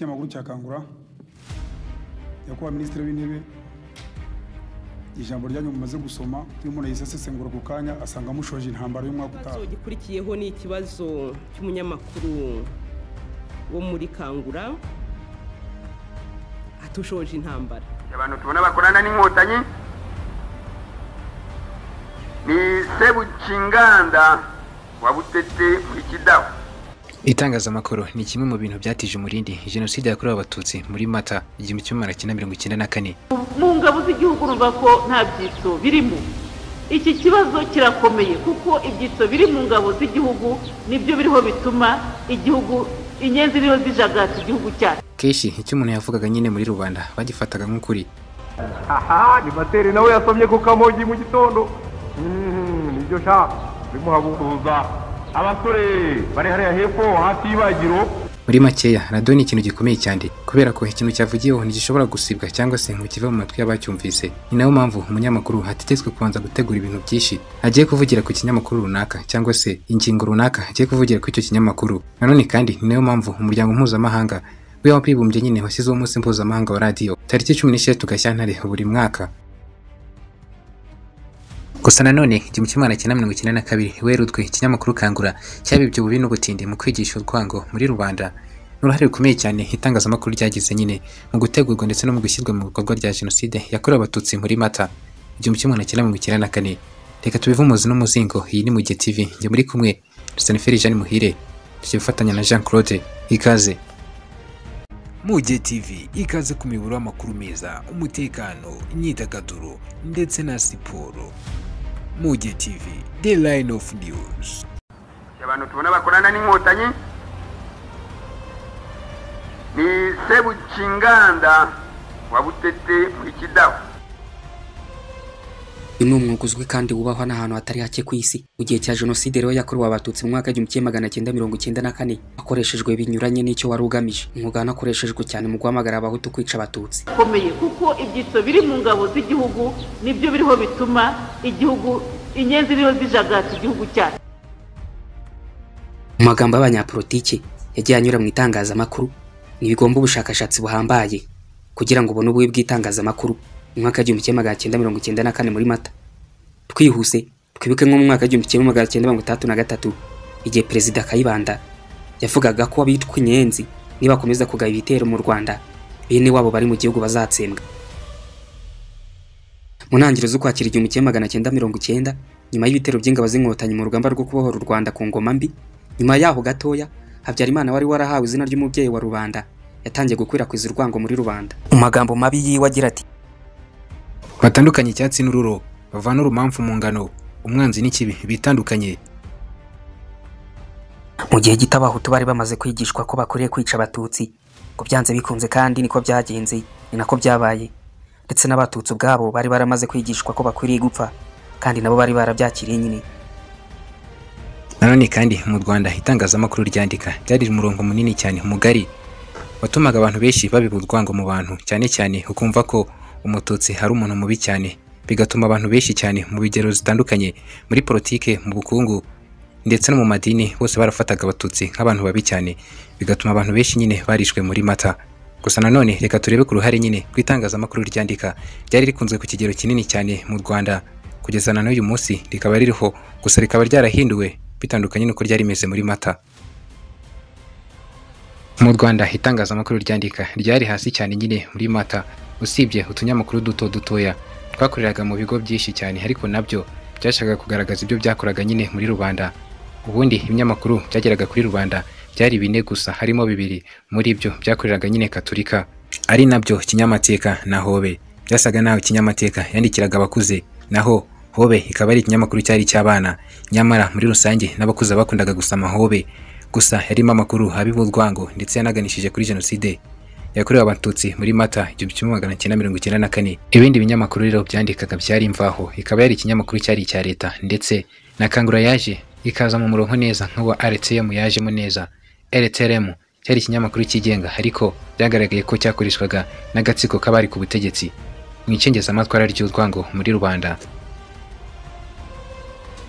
Ikinyamakuru cya Kangura, nyakubahwa Minisitiri w'Intebe, ijambo ryanyu mumaze gusoma, iyo umuntu yahise asesengura ako kanya asanga mushoje intambara y'umwaka utaha. Ikibazo gikurikiyeho ni ikibazo cy'umunyamakuru wo muri Kangura atushoje intambara. Abantu tubona bakorana n'Inkotanyi ni Sebucinganda wa Butete muri Kidaho. Itangazamakuru ni kimwe mu bintu byatije umurindi Jenoside yakorewe Abatutsi muri Mata 1994. Mu ngabo z'igihugu urumva ko nta byitso birimo. Iki kibazo kirakomeye kuko ibyitso biri mu ngabo z'igihugu nibyo biriho bituma igihugu inyenzi ziriho zijagata igihugu cyacu. Kenshi icyo umuntu yavugaga nyine muri rubanda bagifataga nk'ukuri. Aha ni Materi nawe yasomye ku kamogi mu gitondo. Nibyo sha bimuhabuza abasore bari hariya hepfo hafi y'ibagiro. Muri makeya, radiyo ni ikintu gikomeye cyane kubera ko ikintu cyavugiyeho ntigishobora gusibwa cyangwa se ngo kive mu matwi y'abacyumvise. Ni nayo mpamvu umunyamakuru hategetswe kubanza gutegura ibintu byinshi agiye kuvugira ku kinyamakuru runaka cyangwa se ingingo runaka agiye kuvugira ku icyo kinyamakuru. Nanone kandi ni nayo mpamvu umuryango mpuzamahanga w'abibumbye nyine washyizeho umunsi mpuzamahanga wa radiyo tariki 16 Gashyantare buri mwaka. Gusa nanone 1992 Werurwe, ikinyamakuru Kangura cyabibye ububi n'ubutindi mu kwigisha urwango muri rubanda. N'uruhare rukomeye cyane itangazamakuru ryagize nyine mu gutegurwa ndetse no mu gushyirwa mu bikorwa rya Jenoside yakorewe Abatutsi muri Mata 1994. Reka tubive umuzi n'umuzingo. Iyi ni Mugihe TV, njye muri kumwe Saniferi Jeanne Muhire, tukifatanya na Jean Claude. Ikaze Mugihe TV, ikaze ku miyoboro y'amakuru meza, umutekano, imyidagaduro ndetse na siporo. Mugihe TV, the line of news. Abantu tubona bakorana n'Inkotanyi ni Sebucinganda wa Butete muri Kidaho. Uyu ni umwuga uzwi kandi wubahwa n'ahantu hatari hake ku isi. Mu gihe cya Jenoside rero yakorewe Abatutsi mu mwaka 1994 hakoreshejwe binyuranye n'icyo wari ugamije. Umwuga wanakoreshejwe cyane mu guhamagara Abahutu kwica Abatutsi. Komeye kuko ibyitso biri mu ngabo z'igihugu nibyo biriho bituma igihugu inyenzi ziriho zijagata igihugu cyacu. Mu magambo y'abanyapolitiki yagiye anyura mu itangazamakuru, ntibigomba ubushakashatsi buhambaye kugira ngo ubone ububi bw'itangazamakuru. Mu mwaka 1994 muri Mata, twihuse twibuke nko mu mwaka 1963 igihe Perezida Kayibanda yavugaga ko abitwa inyenzi nibakomeza kugaba ibitero mu Rwanda bene wabo bari mu gihugu bazatsembwa. Mu ntangiriro z'Ukwakira 1990, nyuma y'ibitero by'ingabo z'Inkotanyi mu rugamba rwo kubohora u Rwanda ku ngoma mbi, nyuma yaho gatoya Habyarimana wari warahawe izina ry'umubyeyi wa rubanda yatangiye gukwirakwiza urwango muri rubanda. Mu magambo mabi yiwe agira ati: batandukanye icyatsi n'ururo, bavana urumamfu mu ngano, umwanzi n'ikibi bitandukanye. Mu gihe gito Abahutu bari bamaze kwigishwa ko bakwiriye kwica Abatutsi, ngo byanze bikunze, kandi niko byagenze, ni nako byabaye. Ndetse n'Abatutsi ubwabo bari baramaze kwigishwa ko bakwiriye gupfa, kandi nabo bari barabyakiriye nyine. Nanone kandi mu Rwanda itangazamakuru ryandika ryari umurongo munini cyane mugari watumaga abantu benshi babiba urwango mu bantu, cyane cyane ukumva ko Umututsi hari umuntu mubi cyane, bigatuma abantu benshi cyane mu bigero zitandukanye, muri politike, mu bukungu ndetse no mu madini, bose barafataga Abatutsi nk'abantu babi cyane, bigatuma abantu benshi nyine barishwe muri Mata. Gusa nanone reka turebe ku ruhare nyine rw'itangazamakuru ryandika ryari rikunzwe ku kigero kinini cyane mu Rwanda kugeza na n'uyu munsi rikaba ririho, gusa rikaba ryarahinduwe bitandukanye n'uko ryari rimeze muri Mata. Mu Rwanda itangazamakuru ryandika ryari hasi cyane nyine muri Mata, usibye utunyamakuru duto dutoya twakoreraga mu bigo byinshi cyane, ariko nabyo byashakaga kugaragaza ibyo byakoraga nyine muri rubanda. Ubundi ibinyamakuru byageraga kuri rubanda byari bine gusa, harimo bibiri muri byo byakoreraga nyine Katolika, ari nabyo Kinyamateka na Hobe. Byasaga naho Kinyamateka yandikiraga abakuze, naho Hobe ikaba ari ikinyamakuru cyari cy'abana. Nyamara muri rusange n'abakuze bakundaga gusoma Hobe, gusa yarimo amakuru abiba urwango ndetse yanaganishije kuri Jenoside yakorewe Abatutsi muri Mata 1994. Ibindi binyamakuru rero byandikaga byari Imvaho, ikaba yari ikinyamakuru cyari icya leta, ndetse na Kangura yaje ikaza mu murongo neza nk'uwa RTM yajemo neza. RTRM cyari ikinyamakuru cyigenga, ariko byagaragaye ko cyakoreshwaga n'agatsiko k'abari ku butegetsi mu icengezamatwara ry'urwango muri rubanda.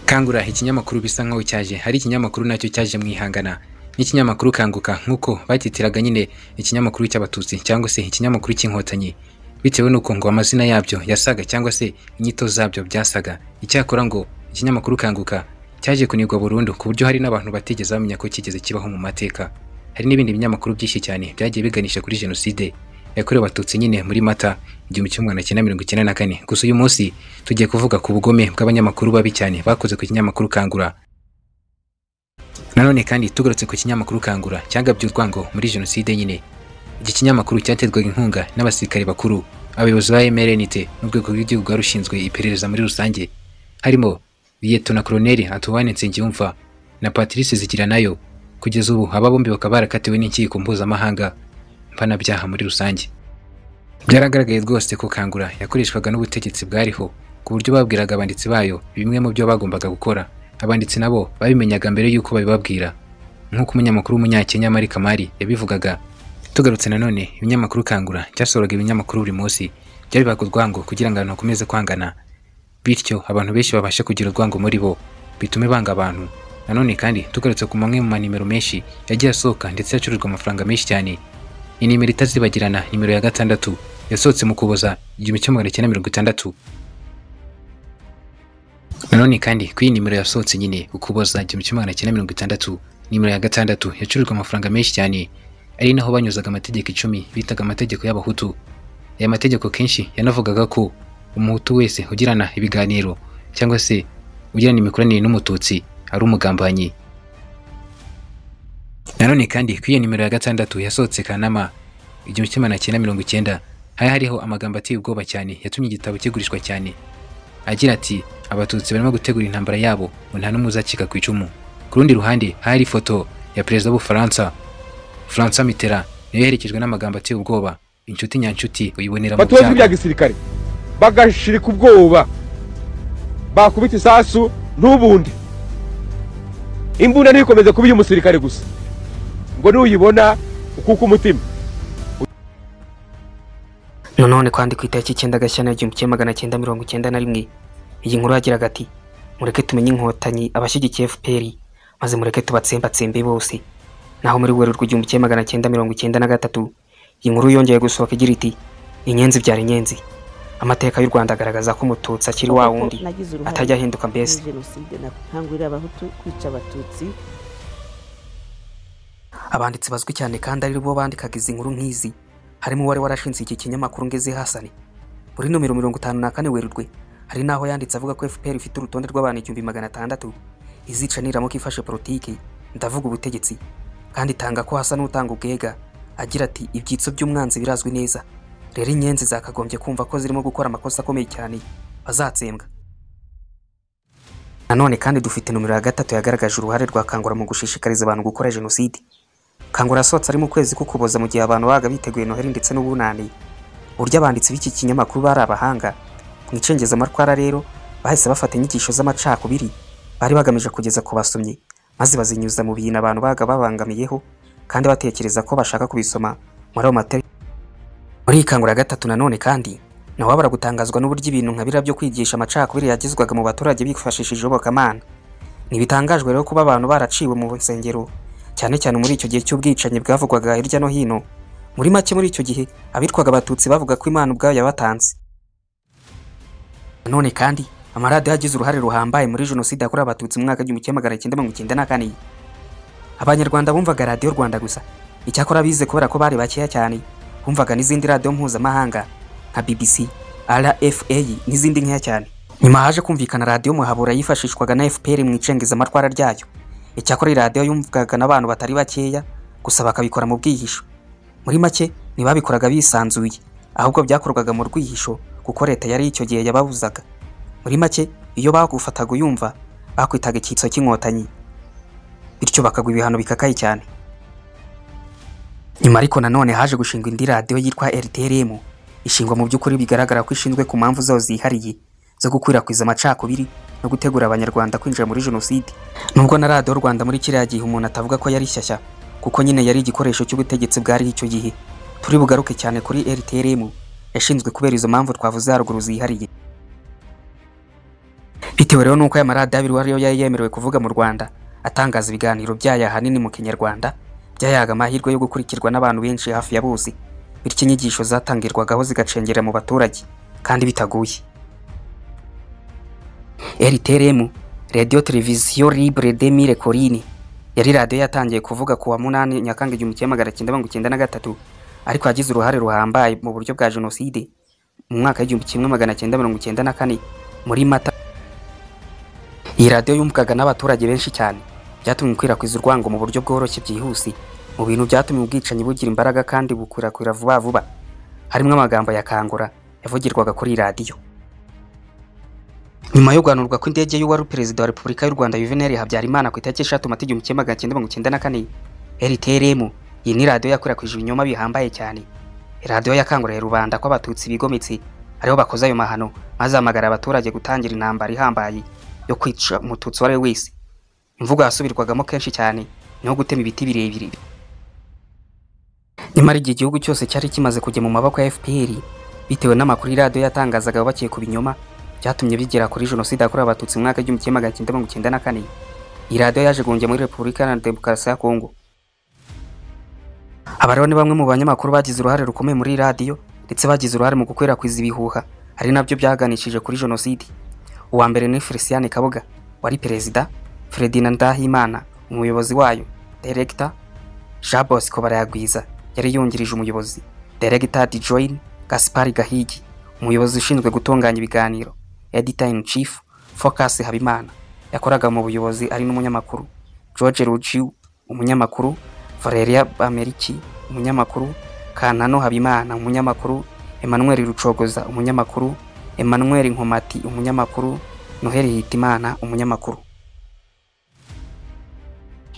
Kangura ikinyamakuru bisa nkaho cyaje hari ikinyamakuru nacyo cyaje mu ihangana n'ikinyamakuru Kanguka, nk'uko bakitiraga nyine ikinyamakuru cy'Abatutsi cyangwa se ikinyamakuru cy'Inkotanyi, bitewe n'uko ngo amazina yabyo yasaga cyangwa se inyito zabyo byasaga. Icyakora ngo ikinyamakuru Kanguka cyaje kunigwa burundu, ku buryo hari n'abantu batigeze bamenya ko kigeze kibaho mu mateka. Hari n'ibindi binyamakuru byinshi cyane byagiye biganisha kuri jenoside yakorewe Abatutsi nyine muri Mata 1994. Gusa uyu munsi tugiye kuvuga ku bugome bw'abanyamakuru babi cyane bakoze ku kinyamakuru Kangura. Nanone kandi tugarutse ku kinyamakuru Kangura cyagabye urwango muri jenoside nyine. Iki kinyamakuru cyaterwaga inkunga n'abasirikare bakuru, abayobozi ba MRNT n'urwego rw'igihugu rwari rushinzwe iperereza muri rusange, harimo Liyetona Koloneli Antoine Nsengiyumva na Patrice Zigiranayo. Kugeza ubu aba bombi bakaba barakatiwe n'inkiko mpuzamahanga mpanabyaha muri rusange. Byaragaragaye rwose ko Kangura yakoreshwaga n'ubutegetsi bwariho, ku buryo babwiraga abanditsi bayo bimwe mu byo bagombaga gukora. Abanditsi nabo babimenyaga mbere y'uko babibabwira, nk'uko umunyamakuru w'umunyakenya Mari Kamari yabivugaga. Tugarutse nanone, ibinyamakuru Kangura cyasohoraga ibinyamakuru buri munsi byabibaga urwango kugira ngo abantu bakomeze kwangana, bityo abantu benshi babashe kugira urwango muri bo bitume banga abantu. Nanone kandi tugarutse ku mamwe mu manimero menshi yagiye asohoka ndetse yacurujwe amafaranga menshi cyane, ni nimero itazibagirana, nimero ya 6 yasohotse mu Kuboza 1960. Nanone kandi ku iyi nimero yasohotse nyine Ukuboza 1960, nimero ya 6 yacurujwe amafaranga menshi cyane, ari naho banyuzaga amategeko 10 bitaga amategeko y'Abahutu. Aya mategeko kenshi yanavugaga ko umuhutu wese ugirana ibiganiro cyangwa se ugirana imikoranire n'umututsi ari umugambanyi. Nanone kandi ku iyo nimero ya 6 yasohotse Kanama 1990, hari hariho amagambo ateye ubwoba cyane yatumye igitabo kigurishwa cyane, agira ati: Abatutsi barimo gutegura intambara yabo ngo nta n'umwe uzacika ku icumu. Ku rundi ruhande hari ifoto ya perezida w'Ubufaransa François Mitterrand, nayo yaherekejwe n'amagambo ateye ubwoba: inshuti nyanshuti uyibonera mu byago bya gisirikare, bagashirika ubwoba, bakubita isasu ntubundi, imbunda ntikomeze kuba iy'umusirikare gusa, ngo nuyibona ukuka umutima. Nanone kandi ku itariki 9 Gashyantare 1991, iyi nkuru yagiraga ati: mureke tumenye Inkotanyi abashyigikiye FPR, maze mureke tubatsembatsembe bose. Naho muri Werurwe 1993, iyi nkuru yongeye gusohoka igira iti: inyenzi byari inyenzi. Amateka y'u Rwanda agaragaza ko umututsi akiri wa wundi atajya ahinduka mbese. Nkangurira Abahutu kwica Abatutsi. Abanditsi bazwi cyane kandi ari bo bandikaga izi nkuru nk'izi, harimo uwari warashinze iki kinyamakuru Ngeze Hasani. Muri nomero 54 Werurwe, hari naho yanditse avuga ko FPR ifite urutonde rw'abantu 1600 izica niramuka ifashe politiki, ndavuga ubutegetsi, kandi itanga ko hasa n'utanga ubwega, agira ati: ibyitso by'umwanzi birazwi neza, rero inyenzi zakagombye kumva ko zirimo gukora amakosa akomeye cyane, bazatsembwa. Nanone kandi dufite nomero ya 3 yagaragaje uruhare rwa Kangura mu gushishikariza abantu gukora jenoside. Kangura yasohotse ari mu kwezi k'Ukuboza, mu gihe abantu babaga biteguye Noheli ndetse n'Ubunani. Uburyo abanditsi b'iki kinyamakuru bari abahanga mu icengezamatwara rero, bahise bafata inyigisho z'amacakubiri bari bagamije kugeza ku basomyi, maze bazinyuza mu bintu abantu baga babangamiyeho kandi batekereza ko bashaka kubisoma muri ayo mateka. Muri iyi Kangura ya 3 nanone kandi nawabara gutangazwa n'uburyo ibintu nka biriya byo kwigisha amacakubiri yagezwaga mu baturage bifashishije iyobokamana. Ntibitangajwe rero kuba abantu baraciwe mu nsengero, cyane cyane muri icyo gihe cy'ubwicanyi bwavugwaga hirya no hino. Muri make muri icyo gihe abitwaga Abatutsi bavuga ko Imana ubwayo yabatanze. Nanone kandi amaradiyo yagize uruhare ruhambaye muri jenoside yakorewe Abatutsi mu mwaka 1994. Abanyarwanda bumvaga Radiyo Rwanda gusa, icyakora bize kubera ko bari bakeya cyane, bumvaga n'izindi radiyo mpuzamahanga nka BBC, RFA n'izindi nkeya cyane. Nyuma haje kumvikana radiyo Muhabura yifashishwaga na FPR mu icengezamatwara ryayo. Icyakora radiyo yumvwaga n'abantu batari bakeya, gusa bakabikora mu bwihisho. Muri make ntibabikoraga bisanzuye, ahubwo byakorwaga mu rwihisho kuko leta yari icyo gihe yababuzaga. Muri make iyo bagufataga uyumva bakwitaga icyitso cy'Inkotanyi, bityo bakagwa ibihano bikakaye cyane. Nyuma ariko nanone haje gushingwa indi radiyo yitwa RTRM, ishingwa mu by'ukuri bigaragara ko ishinzwe ku mpamvu zayo zihariye zo gukwirakwiza amacakubiri no gutegura Abanyarwanda kwinjira muri jenoside. Nubwo na Radiyo Rwanda muri kiriya gihe umuntu atavuga ko yari shyashya, kuko nyine yari igikoresho cy'ubutegetsi bwari icyo gihe. Turi bugaruke cyane kuri RTRM yashinzwe kubera izo mpamvu twavuze haruguru zihariye. Bitewe rero nuko aya maradiyo abiri ariyo yari yemerewe kuvuga mu Rwanda, atangaza ibiganiro byayo ahanini mu Kinyarwanda, byayaga amahirwe yo gukurikirwa n'abantu benshi hafi ya bose, bityo inyigisho zatangirwagaho zigacengera mu baturage kandi bitaguye. RTLM, Radio Television Libre de Mille Collines, yari radiyo yatangiye kuvuga ku wa 8 Nyakanga 1993, ariko yagize uruhare ruhambaye mu buryo bwa jenoside mu mwaka 1994 muri Mata. Iyi radiyo yumvwaga n'abaturage benshi cyane, byatumye ikwirakwiza urwango mu buryo bworoshye byihuse, mu bintu byatumye ubwicanyi bugira imbaraga kandi bukwirakwira vuba vuba. Harimo amagambo ya Kangura yavugirwaga kuri radiyo. Nyuma yo guhanurwa kw'indege y'uwari perezida wa Repubulika y'u Rwanda Juvenal Habyarimana ku itariki 3 Mata 1994, RTLM iyi ni radiyo yakwirakwije ibinyoma bihambaye cyane. Radiyo yakanguriye rubanda ko abatutsi bigometse ariho bakoze ayo mahano, maze hamagara abaturage gutangira intambara ihambaye yo kwica umututsi uwo ari we wese. Imvugo yasubirwagamo kenshi cyane niho gutema ibiti birebire. Nyamara igihe igihugu cyose cyari kimaze kujya mu maboko ya FPR, bitewe n'amakuru radiyo yatangazaga yubakiye ku binyoma, byatumye bigera kuri jenoside yakorewe abatutsi mu mwaka 1994. Iyi radiyo yaje guhungira muri Repubulika Iharanira Demokarasi ya Kongo. Aba rero ni bamwe mu banyamakuru bagize uruhare rukomeye muri radiyo, ndetse bagize uruhare mu gukwirakwiza ibihuha, ari nabyo byaganishije kuri jenoside. Uwa mbere ni Felicien Kabuga wari perezida, Ferdinand Ndahimana umuyobozi wayo, Director Jean Bosco Barayagwiza yari yungirije umuyobozi, Director Adjoint Gaspard Gahigi umuyobozi ushinzwe gutunganya ibiganiro, Editor in Chief Focus Habimana yakoraga mu buyobozi ari n'umunyamakuru, George Rugiu umunyamakuru, Valeria Bameriki umunyamakuru, Kantano Habimana umunyamakuru, Emmanuel Rucogoza umunyamakuru, Emmanuel Nkomati umunyamakuru, Noheli Hitimana umunyamakuru.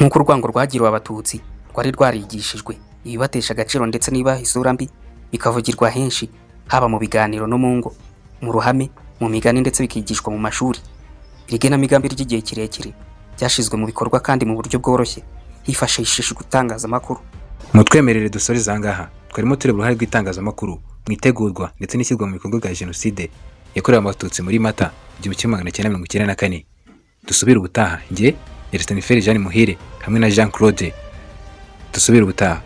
Nk'uko urwango rwagiriwe abatutsi rwari rwarigishijwe, ibibatesha agaciro ndetse n'ibibaha isura mbi bikavugirwa henshi, haba mu biganiro no mu ngo, mu ruhame, mu migani ndetse bikigishwa mu mashuri. Iri genamigambi ry'igihe kirekire ryashyizwe mu bikorwa kandi mu buryo bworoshye hifashishijwe itangazamakuru. Mutwemerere dusoreze aha ngaha, twarimo tureba uruhare rw'itangazamakuru mu itegurwa ndetse n'ishyirwa mu bikorwa bya jenoside yakorewe abatutsi muri Mata 1994. Dusubire ubutaha, njye Ernest Jean Muhire hamwe na Jean Claude. Dusubire ubutaha.